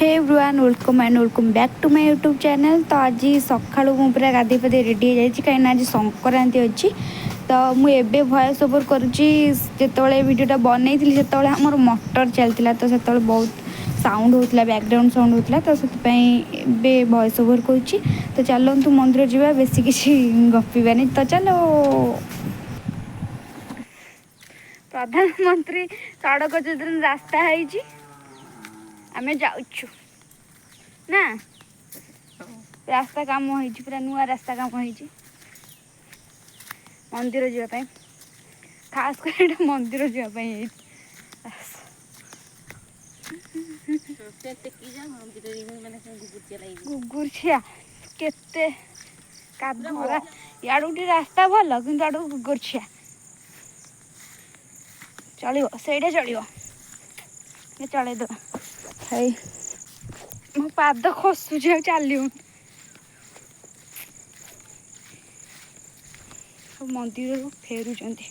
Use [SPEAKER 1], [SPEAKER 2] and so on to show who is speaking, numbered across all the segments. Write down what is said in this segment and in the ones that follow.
[SPEAKER 1] Everyone, welcome and welcome back to my YouTube channel। ତ ଆଜି ସକାଳୁ ମୁଁ ପୁରା ଗାଧୋଇ ପାଧୋଇ ରେଡ଼ି ହେଇଯାଇଛି, କାହିଁକିନା ଆଜି ସଂକ୍ରାନ୍ତି ଅଛି। ତ ମୁଁ ଏବେ ଭଏସ୍ ଓଭର୍ କରୁଛି। ଯେତେବେଳେ ଭିଡ଼ିଓଟା ବନେଇଥିଲି, ସେତେବେଳେ ଆମର ମଟର ଚାଲିଥିଲା, ତ ସେତେବେଳେ ବହୁତ ସାଉଣ୍ଡ ହେଉଥିଲା, ବ୍ୟାକଗ୍ରାଉଣ୍ଡ ସାଉଣ୍ଡ ହେଉଥିଲା। ତ ସେଥିପାଇଁ ଏବେ ଭଏସ୍ ଓଭର୍ କରୁଛି। ତ ଚାଲନ୍ତୁ ମନ୍ଦିର ଯିବା, ବେଶୀ କିଛି ଗପିବାନି। ତ ଚାଲ। ପ୍ରଧାନମନ୍ତ୍ରୀ ସଡ଼କ ଯୋଜନା ରାସ୍ତା ହେଇଛି, ଆମେ ଯାଉଛୁ ନା। ରାସ୍ତା କାମ ହେଇଛି, ପୁରା ନୂଆ ରାସ୍ତା କାମ ହେଇଛି ମନ୍ଦିର ଯିବା ପାଇଁ। ଖାସ କରି ଏଇଟା ମନ୍ଦିର ଯିବା ପାଇଁ ହେଇଛି। ଗୁଗୁରଛିଆ, କେତେ କାଦୁଅ। ଇଆଡ଼କୁ ଟିକେ ରାସ୍ତା ଭଲ, କିନ୍ତୁ ଆଡ଼କୁ ଗୁଗୁରଛିଆ। ଚଳିବ, ସେଇଟା ଚଳିବ, ଚଳେଇଦେବା। ହେଇ, ମୋ ପାଦ ଖସୁଛି, ଆଉ ଚାଲି ହଉନି। ସବୁ ମନ୍ଦିରରୁ ଫେରୁଛନ୍ତି।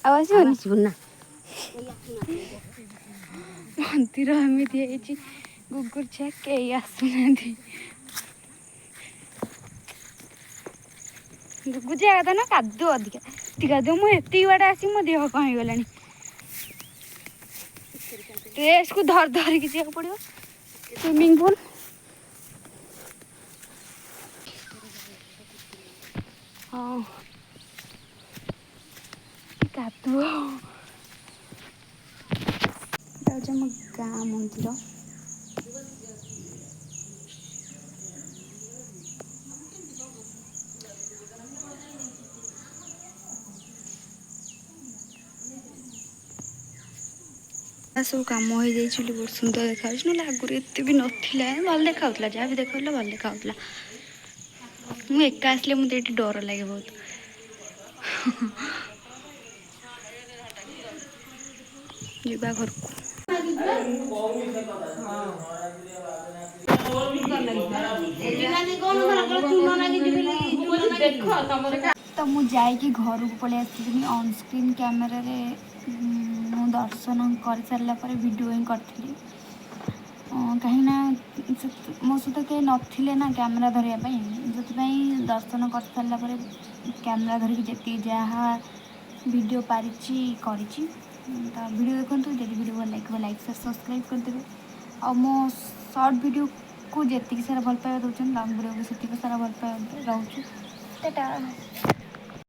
[SPEAKER 1] ଆଉ ଆସିବନି
[SPEAKER 2] ନା।
[SPEAKER 1] ମନ୍ଦିର ଏମିତି ହେଇଛି ଗୁଗୁରଛିଆ, କେହି ଆସୁନାହାନ୍ତି। ଗୁଗୁଚିଆ କଥା ନା, କାଦୁଅ ଅଧିକା, କାଦୁଅ। ମୁଁ ଏତିକି ବାଟ ଆସିକି ମୋ ଦେହ କ'ଣ ହେଇଗଲାଣି। ଡ୍ରେସ୍କୁ ଧରି ଧରିକି ଯିବାକୁ ପଡ଼ିବ। ସୁଇମିଂ ପୁଲ୍ ହଁ, କାଦୁଅ। ଏଇଟା ହେଉଛି ଆମ ଗାଁ ମନ୍ଦିର। ସବୁ କାମ ହେଇଯାଇଛି ବୋଲି ବହୁତ ସୁନ୍ଦର ଦେଖାଯାଉଛି, ନହେଲେ ଆଗରୁ ଏତେ ବି ନଥିଲା। ଭଲ ଦେଖାଯାଉଥିଲା, ଯାହା ବି ଦେଖାଉଥିଲା ଭଲ ଦେଖାଯାଉଥିଲା। ମୁଁ ଏକା ଆସିଲେ ମୋତେ ଏଠି ଡର ଲାଗେ ବହୁତ। ଯିବା ଘରକୁ। ତ ମୁଁ ଯାଇକି ଘରକୁ ପଳେଇ ଆସିଲିଣି। ଅନ୍ ସ୍କ୍ରିନ୍ କ୍ୟାମେରାରେ ମୁଁ ଦର୍ଶନ କରିସାରିଲା ପରେ ଭିଡ଼ିଓ ହିଁ କରିଥିଲି, କାହିଁକିନା ମୋ ସହିତ କେହି ନଥିଲେ ନା କ୍ୟାମେରା ଧରିବା ପାଇଁ। ସେଥିପାଇଁ ଦର୍ଶନ କରିସାରିଲା ପରେ କ୍ୟାମେରା ଧରିକି ଯେତିକି ଯାହା ଭିଡ଼ିଓ ପାରିଛି କରିଛି। ତ ଭିଡ଼ିଓ ଦେଖନ୍ତୁ, ଯଦି ଭିଡ଼ିଓ ଭଲ ଲାଗିବ ଲାଇକ୍, ସେୟାର, ସବସ୍କ୍ରାଇବ୍ କରିଦେବେ। ଆଉ ମୋ ସର୍ଟ ଭିଡ଼ିଓକୁ ଯେତିକି ସାରା ଭଲ ପାଇବା ଦେଉଛନ୍ତି, ଲଙ୍ଗ୍ ଭିଡ଼ିଓକୁ ସେତିକି ସାରା ଭଲ ପାଇବା ରହୁଛି। ଟାଟା।